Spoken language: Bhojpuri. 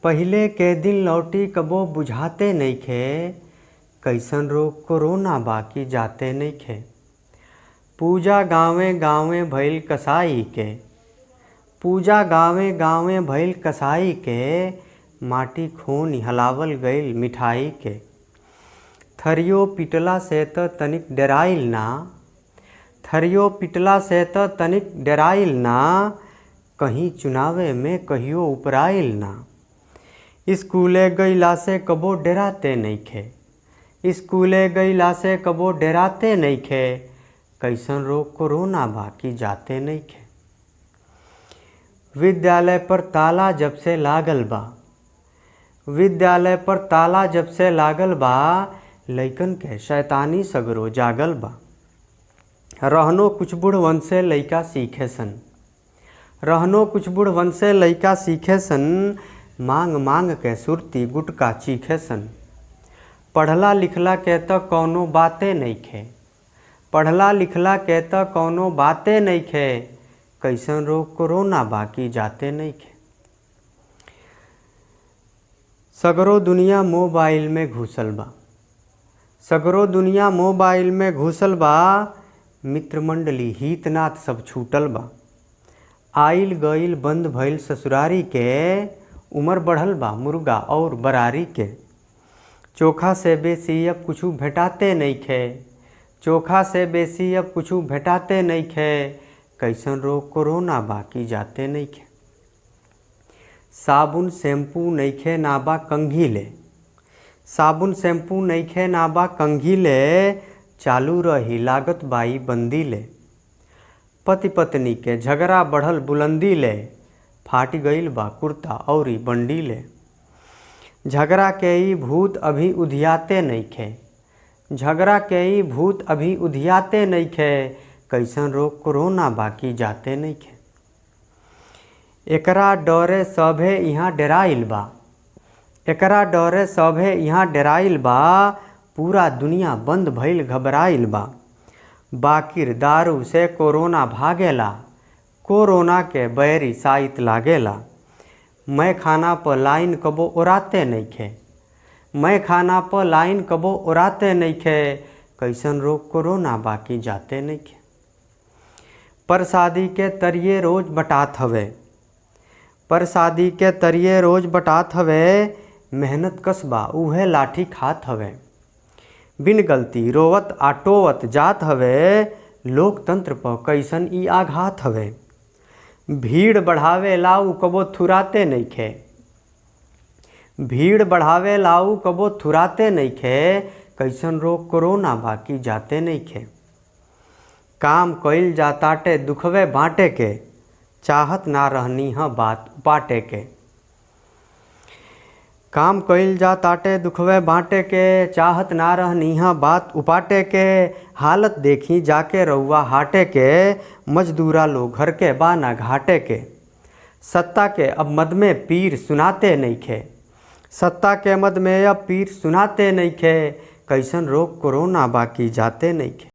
पहिले के दिन लौटी कबो बुझाते नइखे, कइसन रोग कोरोना बाकी जाते नइखे। पूजा गाँवे गाँवे भइल कसाई के, पूजा गाँवे गाँवे भइल कसाई के, माटी खोन हलावल गइल मिठाई के। थरियो पिटला से त तनिक डेराइल ना, थरियो पिटला से त तनिक डेराइल ना, कहीं चुनावे में कहियो उपराइल ना। स्कूले गइला से कबो डेराते नइखे, स्कूले गइला से कबो डेराते नइखे, कइसन रोग कोरोना बाकी जाते नइखे। विद्यालय पर ताला जब से लागल बा, विद्यालय पर ताला जब से लागल बा, लइकन के शैतानी सगरो जागल बा। रहनो कुछ बुढ़वन से लइका सीखे सन, रहनो कुछ बुढ़वन से लइका सीखे सन, मांग मांग के सुरती गुटका चीखे सन। पढ़ला लिखला के त कौनो बाते नइखे, पढ़ला लिखला के त कौनो बाते नइखे, कइसन रोग कोरोना बाकी जाते नइखे। सगरो दुनिया मोबाइल में घुसल बा, सगरो दुनिया मोबाइल में घुसल बा, मित्र मंडली हित नात सब छूटल बा। आइल गइल बंद भइल ससुरारी के, उमर बढ़ल बा मुर्गा और बरारी के। चोखा से बेसी अब कुछु भेटाते नइखे, चोखा से बेसी अब कुछु भेटाते नइखे, कइसन रोग कोरोना बाकी जाते नइखे। साबुन शैम्पू नइखे ना बा कंघी ले, साबुन शैम्पू नइखे ना बा कंघी ले, चालू रही लागत बाई बंदी ले। पति पत्नी के झगड़ा बढ़ल बुलंदी ले, फाट गइल बा कुर्ता औरी बंडी ले। झगड़ा के ई भूत अभी उधियाते नइखे, झगड़ा के ई भूत अभी उधियाते नइखे, कइसन रोग कोरोना बाकी जाते नइखे। एकरा डरे सभे इहाँ डेराइल बा, एकरा डरे सभे इहाँ डेराइल बा, पूरा दुनिया बंद भइल घबराइल बा। बाकिर दारू से कोरोना भागेला, कोरोना के बैरी साइत लागेला। मैं खाना पर लाइन कबो ओराते नइखे, मैं खाना पर लाइन कबो ओराते नइखे, कइसन रोग कोरोना बाकी जाते नइखे। परसादी के तरिये रोज बटात हवे, परसादी के तरिये रोज बटात हवे, मेहनत कस बा उहे लाठी खात हवे। बिन गलती रोवत आटोवत जात हवे, लोकतंत्र पर कइसन ई आघात हवे। भीड़ बढ़ावे ला उ कबो थुराते नइखे, भीड़ बढ़ावे ला उ कबो थुराते नइखे, कइसन रोग कोरोना बाकी जाते नइखे। काम कइल जाताटे दुखवे बाँटे के, चाहत ना रहनी ह बात उपाटे के। काम कइल जाताटे दुखवे बाँटे के, चाहत ना रहनी ह बात उपाटे के। हालत देखी जाके रउआ हाटे के, मजदूरा लोग घर के बा ना घाटे के। सत्ता के अब मद में पीर सुनाते नइखे, सत्ता के मद में अब पीर सुनाते नइखे, कइसन रोग कोरोना बाकी जाते नइखे।